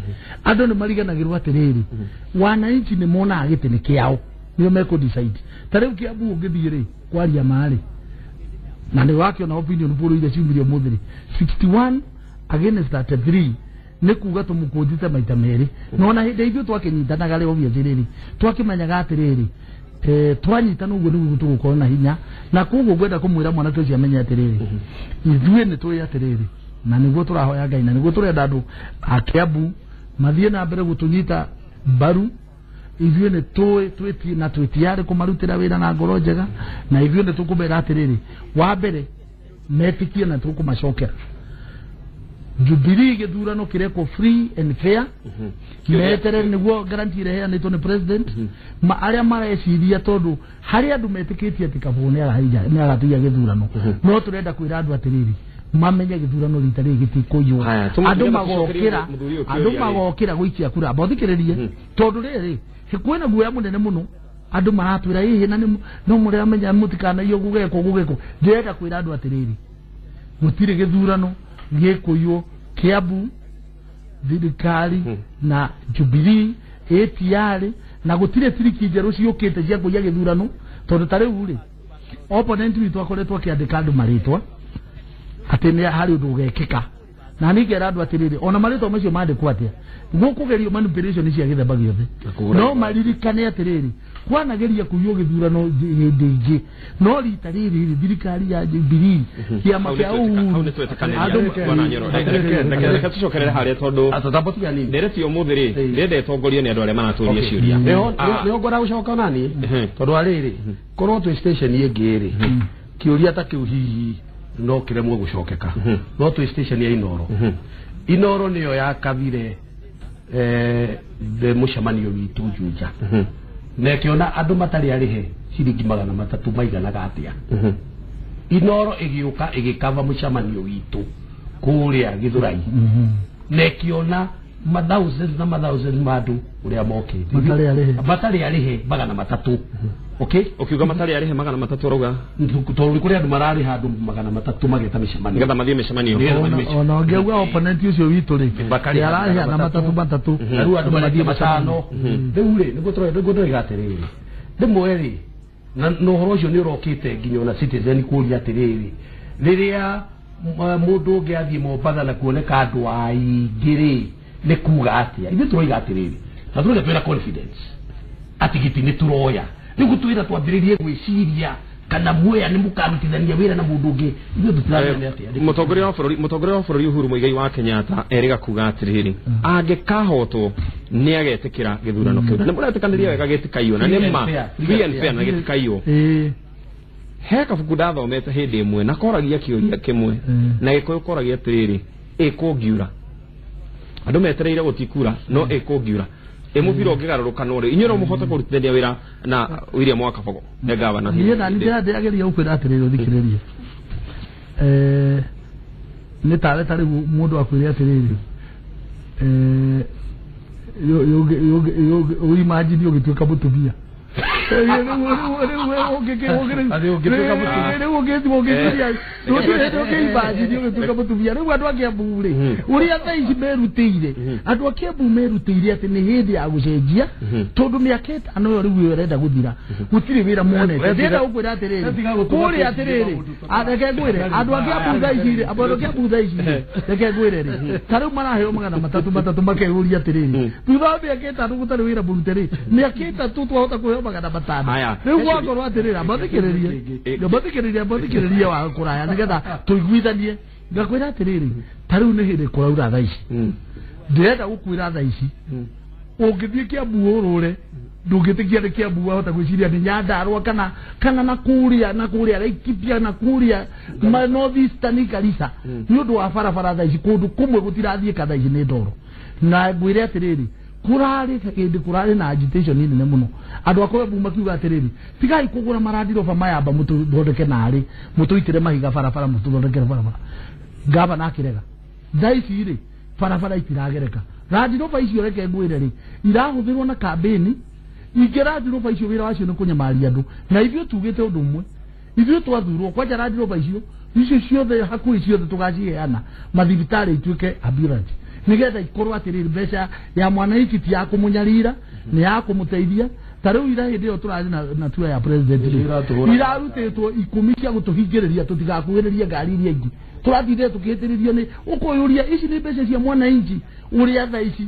andũ nĩ mariganagĩrwo atĩrĩrĩ, wananchi nĩ monaga gĩtĩ nĩ kĩao, nĩo mekũ decide. Ta rĩu Kiambu ũngĩthiĩ rĩ, kwaria ma rĩ, na nĩ wakĩona opinion poll iria ciumire ũmũthĩ rĩ, 61 against 33, nĩ kuga tũmũkũnjĩte maita merĩ. Na ona hĩndĩ ithuĩ twakĩnyitanaga rĩ, obviously rĩ, twakĩmenyaga atĩrĩrĩ, twanyitana ũguo nĩguo tũgũkorwo na hinya. Na koguo ngwenda kũmwĩra mwanake ũcio amenye atĩrĩrĩ, ithuĩ nĩ tũĩ atĩrĩrĩ, na nĩguo tũrahoya Ngai, na nĩguo tũrenda andũ a Kiambu mathiĩ na mbere gũtũnyita mbaru. Ithuĩ nĩ tũĩ twĩti na twĩtiarĩ kũmarutĩra wĩra na ngoro njega, na ithuĩ nĩ tũkũmera atĩrĩrĩ, wa mbere metĩkie na tũkũmacokera. Jubilee gĩthurano kĩrekwo free and fair, meterere nĩguo guarantee ĩrĩa ĩheanĩtwo nĩ president. Ma arĩa mareciria, tondũ harĩ andũ metĩkĩtie atĩ Kabogo nĩ agatuia gĩthurano, no tũrenda kwĩra andũ atĩrĩrĩ, mamenye gĩthurano rita rĩrĩ gĩtikũiywo. Andũ magokĩra, andũ magokĩra gũikia kura. Mbothikĩrĩrie, tondũ rĩrĩ kwĩna guoya mũnene mũno, andũ maratwĩra ĩhĩ na no mũramenya mũtikanaiywo, gũgekwo gũgekwo. Ndĩrenda kwĩra andũ atĩrĩrĩ, gũtirĩ gĩthurano gĩkũiywo Kiambu. Thirikari na Jubilee ATR, na gũtirĩ tiriki njerũ ciũkĩte cia kũiya gĩthurano, tondũ ta rĩu rĩ, opponent witũ akoretwo akĩandĩka andũ marĩtwa atĩ nĩ harĩ ũndũ ũgekĩka, na niĩ ngera andũ atĩrĩrĩ, ona marĩtwa macio mandĩkwo atĩa, gũkũgerio manipulation cia gĩthemba gĩothe, no maririkane atĩrĩrĩ, kwanageria kũiywo gĩthurano hĩndĩ ĩngĩ, no rita rĩrĩ rĩ, thirikari ya Jubilee, kĩama kĩa Uhuru. Reke tũcokerere harĩa, tondũ ndereti ũmũthĩ rĩ, ndĩrenda ĩtongorio nĩ andũ arĩa maratũria ciũria. Nĩho ngwenda gũcoka nani, tondũ arĩrĩ korwo twĩ station ĩngĩ rĩ, kĩũria ta kĩu hihi no kĩremwo gũcokeka, no twĩ station ya Inoro. Inoro nĩyo yakabire mũcemanio witũ Juja, na ĩkĩona andũ matarĩ arĩhe ciringi 300 maiganaga atĩa. Inoro ĩgĩũka ĩgĩkava mũcemanio witũ kũrĩa Gĩthũrai, na ĩkĩona mathousands na mathousands ma andũ ũrĩa mokĩte. Matarĩ arĩhe. Matarĩ arĩhe 300, okay. Ũkiuga matarĩ arĩhe 300, ũrauga? Tondũ nĩ kũrĩ andũ mararĩha andũ 300 mageta mĩcemanio. Nĩgetha mathiĩ mĩcemanio. Ona ũngĩauga opponent ũcio witũ rĩ, ararĩha na matatũ matatũ, na rĩu andũ maretio matano. Rĩu rĩ, nĩguo tũroiga atĩrĩrĩ, rĩmwe rĩ, na ũhoro ũcio nĩ ũrokĩte nginya ona Citizen kũria atĩrĩrĩ, rĩrĩa mũndũ ũngĩ athiĩ Mombatha na kuoneka andũ aingĩ rĩ, nĩ kuga atĩa? Ithuĩ tũroiga atĩrĩrĩ, na tũroiga twĩna confidence atĩ gĩtĩ nĩ tũroya. Rĩu gũtwĩra twambĩrĩrie gwĩciria kana mwea nĩ mũkarutithania wĩra na mũndũ ũngĩ, ithuĩ tũtiramenya atĩa. Mũtongoria wa bũrũri Uhuru Muigai wa Kenyatta erĩga kuga atĩrĩrĩ, angĩkahotwo nĩ agetĩkĩra gĩthurano kĩu, na nĩ mũretĩkanĩria wega gĩtikaiywo, na nĩ ma free and fair na gĩtikaiywo. He kabuku ndathomete hĩndĩ ĩmwe na koragia kĩũria kĩmwe, na Gĩkũyũ koragia atĩrĩrĩ, ĩ kũngiura? Andũ metereire gũtikura, no ĩ kũngiura, ĩ mũbira ũngĩgarũrũkanwo rĩ, inyuĩ no mũhote kũrutithania wĩra na William wa Kabogo e gavana? Niĩ na nĩ ndĩrageria gũkwĩra atĩrĩrĩ, ũthikĩrĩrie, nĩ tawe ta rĩu mũndũ akwĩre atĩrĩrĩ, ũimagine ũgĩtuĩka mũtumia. Rĩu mũtumia rĩu andũ a Kiambu rĩ ũrĩa thaa ici merutĩire, andũ a Kiambu merutĩire atĩ nĩ hĩndĩ ya gũcenjia, tondũ mĩaka 5 ĩyo rĩu ĩrenda gũthira gũtirĩ wĩra monete. Ndĩrenda gũkwĩra atĩrĩrĩ, kũrĩa atĩrĩrĩ, reke ngwĩre andũ a Kiambu thaa ici rĩ, andũ a Kiambu thaa ici rĩ, reke ngwĩre rĩ, ta rĩu maraheo 300 makeyũria atĩrĩrĩ, thutha wa mĩaka 5 gũtarĩ wĩra mũrute rĩ, mĩaka 3 twahota kũheo 500. Rĩu gwakorwo atĩrĩrĩ, ambathikĩrĩrie wa kũraya nĩgetha tũiguithanie. Ngakwĩra atĩrĩrĩ, ta rĩu nĩ hĩndĩ kũraura thaa ici, ndĩrenda gũkwĩra thaa ici ũngĩthiĩ Kiambu ũrũre ndũngĩtĩkia nĩ Kiambu, wahota gwĩciria nĩ Nyandarua kana na kũrĩa Laikipia na kũrĩa North Eastern Garissa, nĩ ũndũ wa barabara thaa ici kũndũ kũmwe gũtirathiĩka thaa ici nĩ ndoro. Na ngwĩre atĩrĩrĩ, kũrarĩ hĩndĩ kũrarĩ na agitation nene mũno, andũ a Kiambu makiuga atĩrĩrĩ, tigai kũgũra marandiroba mayamba mũtũthondeke narĩ mũtũitĩre mahiga barabara mũtũthondekere barabara. Gavana akĩrega. Thaa ici rĩ, barabara itiragereka, randiroba icio reke ngwĩre rĩ, irahũthĩrwo na kambĩni ingĩ. Randiroba icio wĩra wacio nĩ kũnyamaria andũ, na ithuĩ tugĩte ũndũ ũmwe, ithuĩ twathurwo kwanja randiroba icio ciothe hakuhĩ ciothe tũgaciheana mathibitarĩ ituĩke ambulance, nĩgetha ikorwo atĩrĩrĩ, mbeca ya mwananchi ti ya kũmũnyarira, nĩ ya kũmũteithia. Ta rĩu ira hĩndĩ ĩyo tũrarĩ na tour ya president rĩ, irarutĩtwo 10 cia gũtũhingĩrĩria tũtigakuhĩrĩrie ngari iria ingĩ tũratindire tũkĩhĩtĩrĩrio. Nĩ ũkũyũria ici nĩ mbeca cia mwananchi ũrĩa thaa ici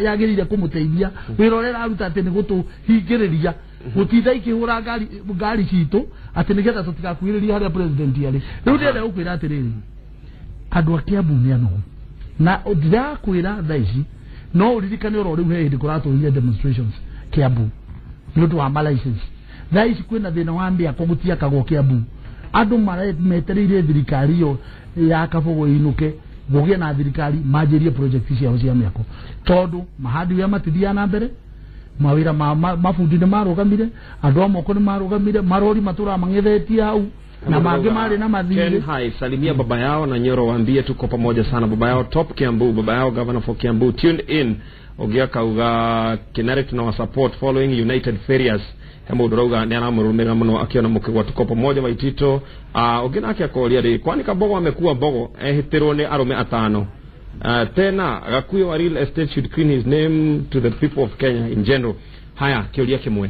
yagĩrĩire kũmũteithia, wĩra ũrĩa ĩraruta atĩ nĩ gũtũhingĩrĩria gũtinda ikĩhũra ngari citũ atĩ nĩgetha tũtigakuhĩrĩrie harĩa president arĩ. Rĩu ndĩrenda gũkwĩra atĩrĩrĩ, andũ a Kiambu nĩ anogu, na ndĩrakwĩra thaa ici no ũririkane oro rĩu he hĩndĩ kũratũrire demonstrations Kiambu nĩ ũndũ wa ma license. Thaa ici kwĩna thĩna wa mĩako, gũtiakagwo Kiambu, andũ metereire thirikari ĩyo ya Kabogo ĩinũke gũgĩe na thirikari manjĩrie project ciao cia mĩako, tondũ mahardware matithiaga na mbere, mawĩra ma mabundi nĩ marũgamire, andũ a moko nĩ marũgamire, marori matũraga mang'ethetie hau na mangĩ marĩ na mathirĩ. Ken Hai, salimia baba yao na Nyoro, waambie tuko pamoja sana. Baba yao top Kiambu, baba yao governor for Kiambu, tuned in. Ũngĩ akauga Kinare tunawa support following United Farias. He mũndũ ũrauga nĩ aramũrũmĩrĩra mũno akĩona mũkĩgwa, tuko pamoja Waitito. Ũngĩ nake akoria rĩ, kwani Kabogo amekuwa mbogo ehĩtĩrwo nĩ arũme 5? Tena Gakuyo wa real estate should clean his name to the people of Kenya in general. Haya, kĩũria kĩmwe,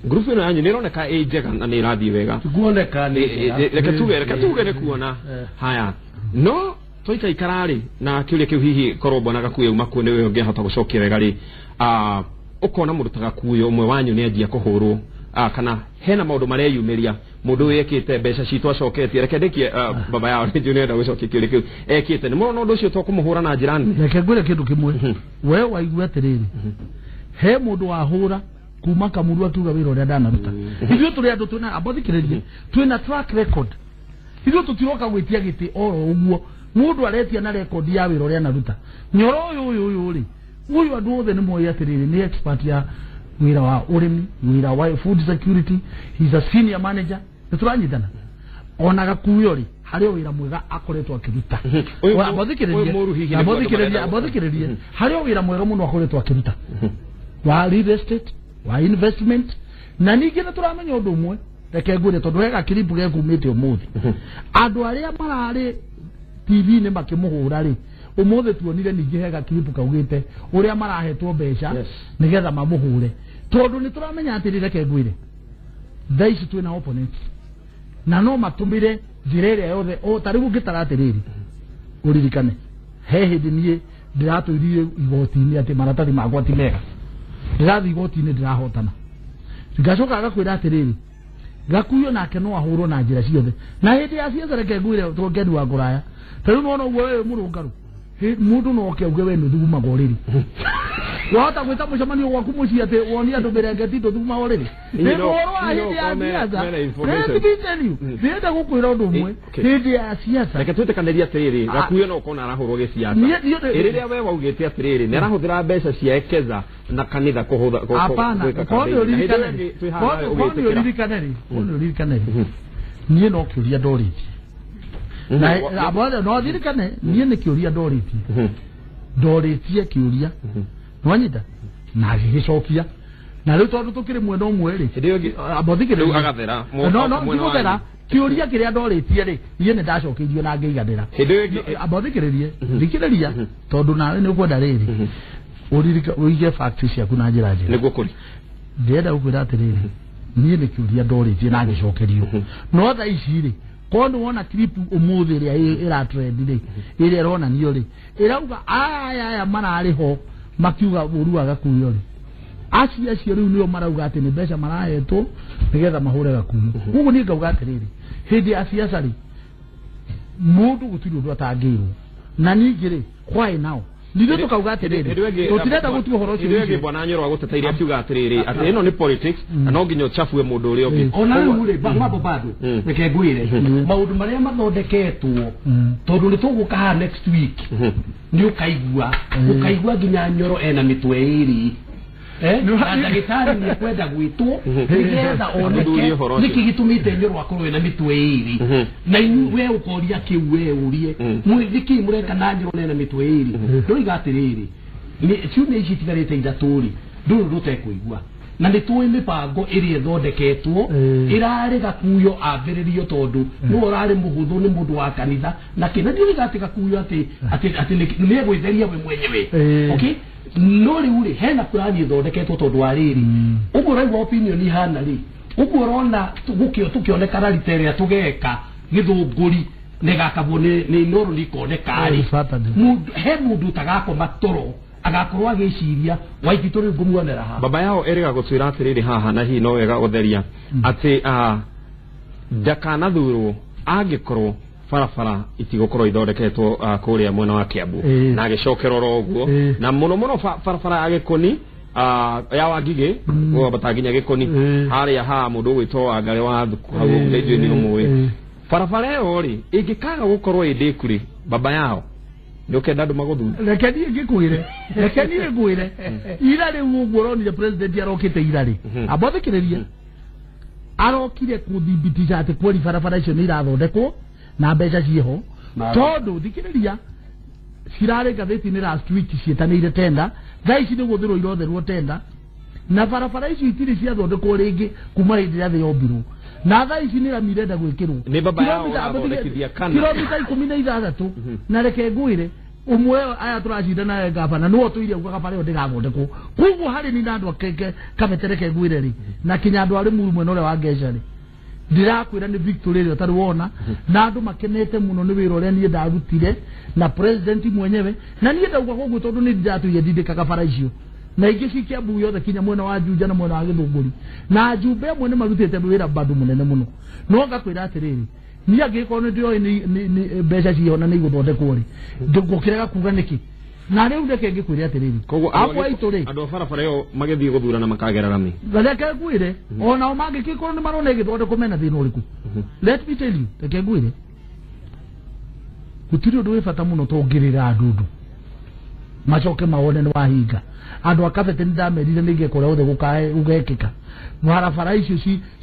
ngurubu ĩno yanyu nĩ ĩroneka ĩ njega na nĩ ĩrathiĩ wega. Kuoneka nĩ Reke tuge nĩ kuona. Haya, no twaikaikara rĩ, na kĩũria kĩu hihi korwo bwana Gakuyo uma kuo nĩwe ũngĩhota gũcokia wega rĩ, ũkona mũndũ ta Gakuyo ũmwe wanyu nĩ anjia kũhũrwo, kana hena maũndũ mareyumĩria, mũndũ ũyũ ekĩte mbeca citũ acoketie. Reke ndĩkie, baba yao nĩ nĩenda gũcokia kĩũria kĩu ekĩte, nĩ mũrona ũndũ ũcio to kũmũhũra na njĩra nene? Reke ngwĩre kĩndũ kĩmwe, we waigua atĩrĩrĩ, he mũndũ wahũra kuma Kamuru akiuga wĩra ũrĩa ndanaruta. Ithuĩ tũrĩ andũ twĩna ambothikĩrĩrie, twĩna track record. Ithuĩ tũtiroka gwĩtia gĩtĩ oro ũguo, mũndũ aretia na record ya wĩra ũrĩa anaruta. Nyoro ũyũ rĩ, ũyũ andũ othe nĩ moĩ atĩrĩrĩ, nĩ expert ya wĩra wa ũrĩmi, wĩra wa food security, he's a senior manager. Nĩ tũranyitana? Ona Gakuyo rĩ, harĩ o wĩra mwega akoretwo akĩruta. Ũyũ mũru hihi nĩguo andũ marenda. Ambothikĩrĩrie, harĩ o wĩra mwega mũno akoretwo akĩruta wa real estate, wa investment. Na ningĩ nĩ tũramenya ũndũ ũmwe, reke ngwĩre, tondũ he gakiribu gekumĩte ũmũthĩ, andũ arĩa mararĩ TV-inĩ makĩmũhũra rĩ, ũmũthĩ tuonire ningĩ he gakiribu kaugĩte ũrĩa marahetwo mbeca nĩgetha mamũhũre, tondũ nĩ tũramenya atĩrĩ, reke ngwĩre, thaa ici twĩna opponents na no matũmĩre njĩra ĩrĩa yothe. O ta rĩu ũngĩtara atĩrĩrĩ, ũririkane he hĩndĩ niĩ ndĩratũirire igoti-inĩ atĩ maratathi makwa ti mega, ndĩrathiĩ igoti-inĩ ndĩrahotana. Ngacoka ngakwĩra atĩrĩrĩ, Gakuyo nake no ahũrwo na njĩra ciothe na hĩndĩ ya ciaca. Reke ngwĩre, tongeni wa kũraya, ta rĩu nona ũguo wewe mũrũngarũ, mũndũ no oke auge we nĩ ũthugumaga ũrĩrĩ, wahota gwĩta mũcemanio gwaku mũciĩ atĩ wonie andũ mĩrengeti ndũthugumaga ũrĩrĩ. Nĩ ũhoro wa hĩndĩ ya ciaca. Let me tell you, ndĩrenda gũkwĩra ũndũ ũmwe, hĩndĩ ya ciaca Reke twĩtĩkanĩrie atĩrĩrĩ, Gakuyo no ũkona arahũrwo gĩciaca. Rĩrĩa we waugĩte atĩrĩrĩ nĩ arahũthĩra mbeca cia Ekeza na kanitha kũhũtha Hapana, gwĩka kwani campaign. Na hĩndĩ ũririkane ĩyo rĩ, ĩngĩ twĩ haha nawe kwani ũgĩtĩkĩra. ũririkane rĩ, niĩ no kĩũria ndorĩtie na no ririkane niĩ nĩ kĩũria ndorĩtie, ndorĩtie kĩũria, nĩwanyita na agĩgĩcokia. Na rĩu tondũ tũkĩrĩ mwena ũmwe rĩ, Hĩndĩ ĩyo ĩngĩ ambothikĩrĩria. Rĩu agathera. No no Mwena tigũthera. wanyu. Kĩũria kĩrĩa ndorĩtie rĩ, niĩ nĩ ndacokeirio na ngĩiganĩra. Hĩndĩ ĩyo ĩngĩ Ambothikĩrĩrie, thikĩrĩria, tondũ nawe nĩ ũkwenda rĩrĩ ũririka ũige facts ciaku na njĩra njega. Nĩguo kũrĩ. Ndĩrenda gũkwĩra atĩrĩrĩ, niĩ nĩ kĩũria ndorĩtie na ngĩcokerio. No thaa ici rĩ, korwo nĩ wona clip ũmũthĩ ĩrĩa ĩra trend rĩ, ĩrĩa ĩronanio rĩ, ĩrauga aya aya mararĩ ho makiuga ũru wa Gakuyo rĩ, acio acio rĩu nĩo marauga atĩ nĩ mbeca marahetwo nĩgetha mahũre Gakuyo. Koguo niĩ ngauga atĩrĩrĩ, hĩndĩ ya siasa rĩ, mũndũ gũtirĩ ũndũ atangĩrwo. Na ningĩ rĩ, why now? Nithuĩ tũkauga atĩrĩrĩ, tũtirenda gũtua ũhoro ũcio Hĩndĩ ĩyo ĩngĩ witũ. bwana Nyoro agũteteire akiuga atĩrĩrĩ, atĩ ĩno nĩ politics na no nginya ũchafue mũndũ ũrĩa ũngĩ. Ona rĩu rĩ, mambo bado reke ngwĩre maũndũ marĩa mathondeketwo, tondũ nĩ tũgũka haha next week, nĩ ũkaigua ũkaigua nginya Nyoro ena mĩtwe ĩrĩ. Na ndagĩtarĩ nĩ ekwenda gwĩtwo nĩgetha oneke Athuthurie ũhoro ũcio. nĩkĩ gĩtũmĩte Nyoro akorwo ena mĩtwe ĩrĩ. Na inyu we ũkoria kĩu, we ũrie nĩkĩ mũreka na Nyoro ena mĩtwe ĩrĩ. Ndoiga atĩrĩrĩ, ciumia ici itigarĩte ithatũ rĩ, ndũrĩ ũndũ ũtekũigua, na nĩ tũĩ mĩbango ĩrĩa ĩthondeketwo ĩrarĩ Gakuyo ambĩrĩrio, tondũ nĩwe ũrarĩ mũhũthũ, nĩ mũndũ wa kanitha na kĩ, na ndiũiga atĩ Gakuyo atĩ atĩ atĩ nĩ egwĩtheria we mwenyewe. Okay, no rĩu rĩ, hena plani ĩthondeketwo, tondũ wa rĩrĩ ũguo ũraigua opinion ihana rĩ, ũguo ũrona tũkĩonekana rita ĩrĩa tũgeka gĩthũngũri nĩgakabwo nĩ Inooro nĩikoneka rĩ. Saturday. He mũndũ ũtagakoma toro, agakorwo agĩciria Waititũ rĩu ngũmuonera ha. Baba yao erĩga gũtwĩra atĩrĩrĩ haha, na hihi no wega gũtheria atĩ ndakanathurwo angĩkorwo barabara itigũkorwo ithondeketwo kũrĩa mwena wa Kiambu, na agĩcokera oro ũguo, na mũno mũno barabara ya Gĩkoni, ya Wangigĩ gwambata nginya Gĩkoni, harĩa ha mũndũ ũgwĩtwo Wangarĩ wa Thuku hau ũguo, nĩ njũĩ nĩ ũmũĩ barabara ĩyo rĩ, ĩngĩkaga gũkorwo ĩ ndĩku rĩ, baba yao, nĩ ũkenda andũ magũthure? Reke niĩ ngĩkwĩre, reke niĩ ngwĩre, ira rĩu ũguo ũronire president arokĩte ira rĩ, ambothikĩrĩrie, arokire kũthibitisha atĩ kweli barabara icio nĩ irathondekwo na mbeca ciĩho, tondũ thikĩrĩria, cirarĩ ngathĩti-inĩ last week ciĩtanĩire tenda, thaa ici nĩ gũthĩrwo irotherwo tenda, na barabara icio itirĩ ciathondekwo rĩngĩ kuma hĩndĩ ĩrĩa thĩ yombirwo, na thaa ici nĩ rami irenda gwĩkĩrwo. Nĩ baba yao ũrathondekithia kana? Kilomita 16. Na reke ngwĩre, ũmwe aya tũracindana naye gavana nĩwe ũtũire ugaga bara ĩyo ndĩgathondekwo. Koguo harĩ ni na andũ a Kabete, reke ngwĩre rĩ, na kinya andũ a Rĩmuru mwena ũrĩa wa Ngeca rĩ, ndĩrakwĩra nĩ victory ĩrĩa ũtarĩ wona, na andũ makenete mũno nĩ wĩra ũrĩa niĩ ndarutire na president mwenyewe. Na niĩ ndauga koguo tondũ nĩ ndatũire ndindĩkaga bara icio na ingĩ ci Kiambu yothe kinya mwena wa Juja na mwena wa Gĩthũngũri, na njumbe amwe nĩ marutĩte wĩra bado mũnene mũno. No ngakwĩra atĩrĩrĩ, niĩ angĩkorwo nĩ ndĩoĩ nĩ mbeca ciho na nĩ igũthondekwo rĩ, ngũkĩrega kuga nĩkĩ? Na rĩu reke ngĩkwĩre atĩrĩrĩ, Koguo akwa aitũ rĩ, andũ a barabara ĩyo magĩthiĩ gũthurana makagera rami. Reke ngwĩre, onao mangĩkĩkorwo nĩ marona ĩgĩthondekwo, mena thĩna ũrĩkũ? Let me tell you, reke ngwĩre, gũtirĩ ũndũ wĩ bata mũno tũngĩrĩra andũ macoke mawone nĩ wahinga. Andũ a Kabete nĩ ndamerire nĩ ingĩka ũrĩa wothe gũgekĩka barabara icio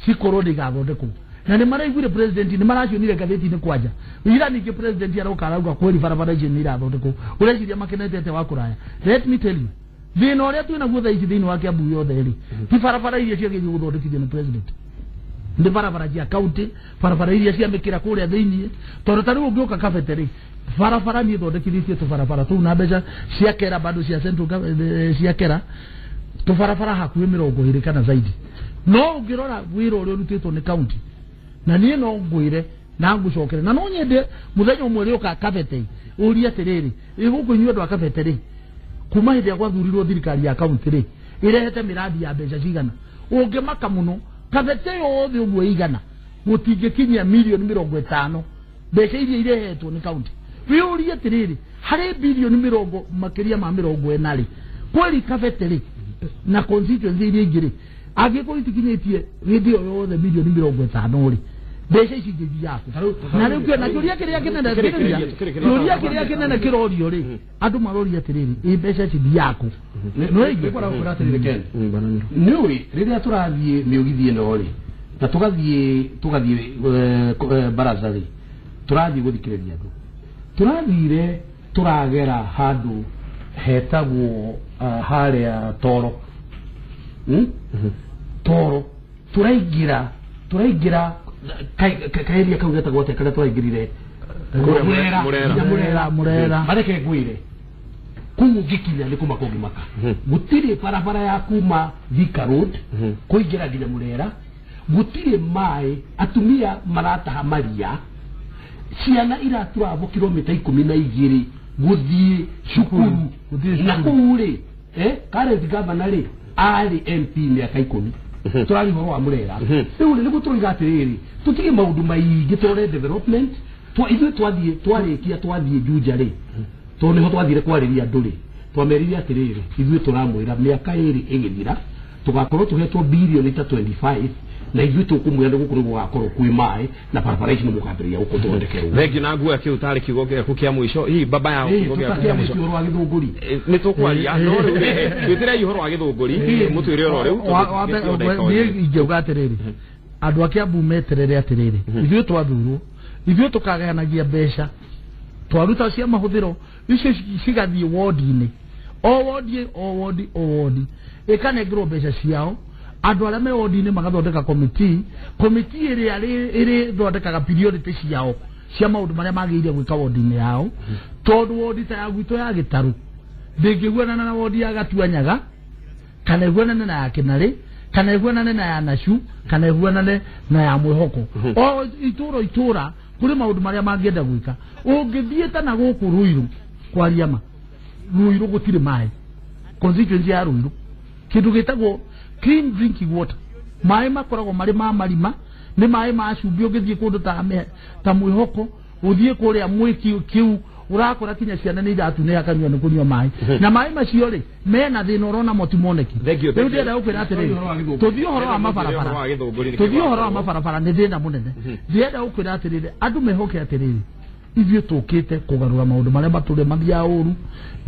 cikorwo nĩ igathondekwo, na nĩ maraiguire president, nĩ maracionire ngathĩti-inĩ kwanja ira. Ningĩ president aroka arauga kweli barabara icio nĩ irathondekwo, ũreciria makenete atĩa wa kũraya? Let me tell you, thĩna ũrĩa twĩnaguo thaa ici thĩinĩ wa Kiambu yothe rĩ, ti barabara iria ciagĩrĩirwo gũthondekithio nĩ president, nĩ barabara cia county, barabara iria cia mĩkĩra kũrĩa thĩinĩ. Tondũ ta rĩu ũngĩũka Kabete rĩ, barabara niĩ thondekithĩtie tũbarabara tũu na mbeca cia kera bado cia central cia kera, tũbarabara hakuhĩ 20 kana zaidi. No ũngĩrora wĩra ũrĩa ũrutĩtwo nĩ county, na niĩ no ngwĩre na ngũcokere, na no nyende mũthenya ũmwe rĩũka Kabete ũrie atĩrĩrĩ, ĩ gũkũ inyuĩ andũ a Kabete rĩ, kuma hĩndĩ ĩrĩa gwathurirwo thirikari ya kaunti rĩ, ĩrehete mĩradi ya mbeca cigana? Ũngĩmaka mũno, Kabete yothe ũguo ĩigana gũtingĩkinyia mirioni 50 mbeca iria irehetwo nĩ kaunti. Wĩyũrie atĩrĩrĩ, harĩ bilioni mĩrongo makĩria ma 40 rĩ, kweli Kabete rĩ na constituency iria ingĩ rĩ, angĩkorwo itikinyĩtie hĩndĩ ĩyo yothe mirioni 50 rĩ, mbeca ici ingĩ ithiaga kũ? Na rĩu kĩona kĩũria kĩrĩa kĩnene, kĩũria kĩrĩa kĩnene kĩrorio rĩ, andũ maroria atĩrĩrĩ, ĩ mbeca ici ithiaga kũ? Nĩ ngwenda gũkwĩra atĩrĩrĩ, Ken, nĩũĩ rĩrĩa tũrathiĩ mĩũgithi ĩno rĩ, na tũgathiĩ baraza rĩ, tũrathiĩ gũthikĩrĩria andũ, tũrathire tũragera handũ hetagwo harĩa Toro. Toro turaingira kaeria kau getagwo atia karia turaingirire Murera Murera mareke ngwire kuu ngikinya ni kuma kungimaka gutiri barabara ya kuma Thika Road kuingira nginya Murera gutiri mai atumia marataha maria ciana iraturabo kilomita 12 guthie cukuru na kuu ri current governor ri ari MP miaka 10 turari horo wa Murera riu ni gutuiga atiriri tutige maundu maingi turore development ithuĩ twathiĩ twarĩkia twathiĩ Juja rĩ tondũ nĩho twathire kwarĩria andũ rĩ twamerire atĩrĩrĩ ithuĩ tũramwĩra mĩaka ĩrĩ ĩgĩthira tũgakorwo tũhetwo birioni ta 25 na ithuĩ tũkũmwĩra nĩ gũkũ gũgakorwo kwĩ maĩ na barabara ici nĩ mũkambĩrĩria gũkũthondekerwo. Thengiũ na nguoya kĩu tarĩ kiugo gĩaku kĩa mũico hihi baba yao kiugo gĩaku kĩa mũico ũhoro wa Gĩthũngũri nĩ tũkwaria no rĩu twĩtĩrei ũhoro wa Gĩthũngũri mũtwĩre oro rĩu niĩ ingĩuga atĩrĩrĩ andũ a Kiambu meterere atĩrĩrĩ ithuĩ twathurwo ithuĩ tũkagayanagia mbeca twaruta cia mahũthĩro icio cigathiĩ wodi-inĩ o wodi o wodi o wodi ĩkanengerwo mbeca ciao andũ arĩa me wodi-inĩ magathondeka komiti komiti ĩrĩa ĩrĩthondekaga priority ciao cia maũndũ marĩa magĩrĩire gwĩka wodi-inĩ yao tondũ wodi ta ya gwitũ ya Gĩtarũ ndĩngĩguanana na wodi ya Gatuanyaga kana ĩguanane na ya Kĩnarĩ kana ĩguanane na ya Nacu kana ĩguanane na ya Mwĩhoko o itũra itũra kuri maundu maria mangienda gwika ungithie ta na guku Ruiru kwaria ma Ruiru gutiri mai constituency ya Ruiru kindu gitagwo clean drinking water mai makoragwo mari ma marima ni mai ma cumbi ungithie kundu ta Mwihoko uthie kuria mwiki kiu urakora kinya ciana ni iratune akanyua ni kunyua mai na mai macio ri mena thina urona moti moneki riu ndirenda gukwira atiriri tuthie uhoro wa mabarabara tuthie uhoro wa mabarabara ni thina munene ndirenda gukwira atiriri andu mehoke atiriri ithuĩ tũkĩte kũgarũra maũndũ marĩa matũre mathiaga ũru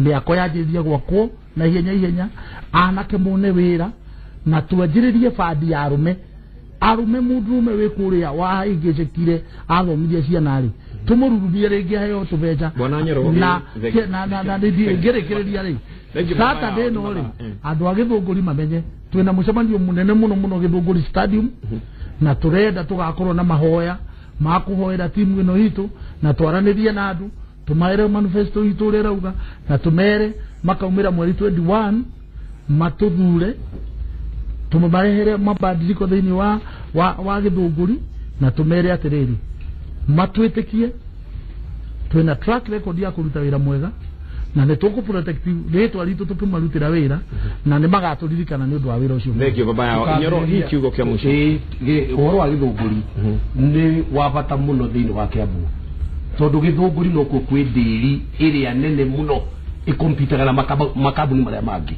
mĩako yanjĩrĩrie gwakwo na ihenya ihenya anake mone wĩra na twanjĩrĩrie bandi ya arũme arume mundurume wi kuria wahingicikire athomithia ciana ri tumururumie ringi aheo tubeca na na na ngirikiria ri Saturday no ri andu a Githunguri mamenye twina mucemanio munene muno muno Githunguri Stadium na turenda tugakorwo na mahoya ma kuhoera timu ino itu na twaranirie na andu tumaire manifesto itu uria rauga na tumere makaumira mweri 21 matuthure tumarehere mabadiliko thiini wa Githunguri na tumere atiriri matwitikie twina track record ya kuruta wira mwega na nĩ tũkũ protect rĩtwa ritũ tũkĩmarutĩra wĩra na nĩ magatũririkana nĩ ũndũ wa wĩra ũcio. Thank you baba yao. Nyoro hii kiugo kĩa mũico. Ũhoro wa Githunguri nĩ wa bata mũno thĩinĩ wa Kiambu tondũ Githunguri nokuo kwĩ ndĩri ĩrĩa nene mũno ĩkompitaga na makambuni marĩa mangĩ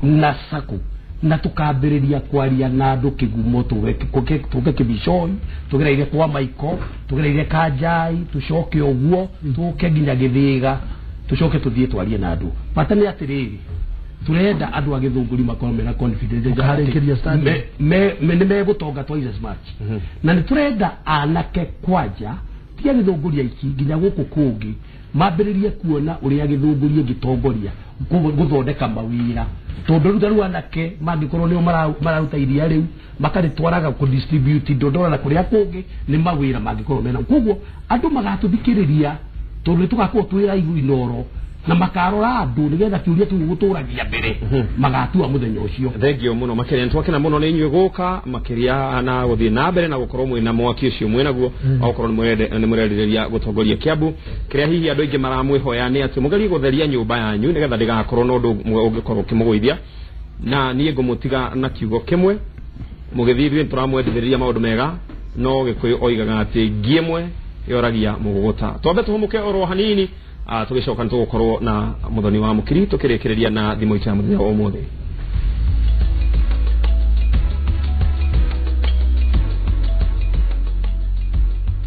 na sako na tukambĩrĩria kwaria na andũ kĩgumo tũke Kĩbicoi tũgereire kwa Maiko tũgereire Kanjai tũcoke ũguo tũke nginya Gĩthĩga tũcoke tũthiĩ twarie na andũ. Bata nĩ atĩrĩrĩ turenda andũ a Githunguri makorwo mena confidence nĩ megũtonga twice as much na nĩ turenda anake kwanja ti a Githunguri aiki nginya gũkũ kũngĩ mambĩrĩrie kuona ũrĩa Githunguri ĩngĩtongoria gũthondeka mawĩra tondũ rĩu anake mangĩkorwo nĩo mararuta iria rĩu makarĩtwaraga kũ distribute Ndondora na kũrĩa kũngĩ nĩ mawĩra mangĩkorwo mena koguo andũ magatũthikĩrĩria tondũ nĩtũgakorwo twĩ raihu Inoro na makarora andũ nĩgetha kĩũria kĩu gũtũragia mbere magatua mũthenya ũcio. Thank you mũno makĩria nĩtwakena mũno nĩ inyuĩ gũka makĩria na gũthiĩ na mbere na gũkorwo mwĩna mwaki ũcio mwĩnaguo okorwo nĩ mũrerirĩria gũtongoria Kiambu kĩrĩa hihi andũ aingĩ maramwĩhoya nĩ atĩ mũgerie gũtheria nyũmba yanyu nĩgetha ndĩgakorwo na ũndũ ũngĩkorwo ũkĩmũgũithia na niĩ ngũmũtiga na kiugo kĩmwe mũgĩthiĩ ithuĩ nĩtũramwendithĩrĩria maũndũ mega no Gĩkũyũ oigaga atĩ ngi ĩmwe yoragia mũgũgũta. Twambe tũhũmũke oro hanini tũgĩcoka nĩtũgũkorwo na Muthoni wa Mũkiri tũkĩrĩkĩrĩria na thimũ itũ ya mũthenya wa ũmũthĩ.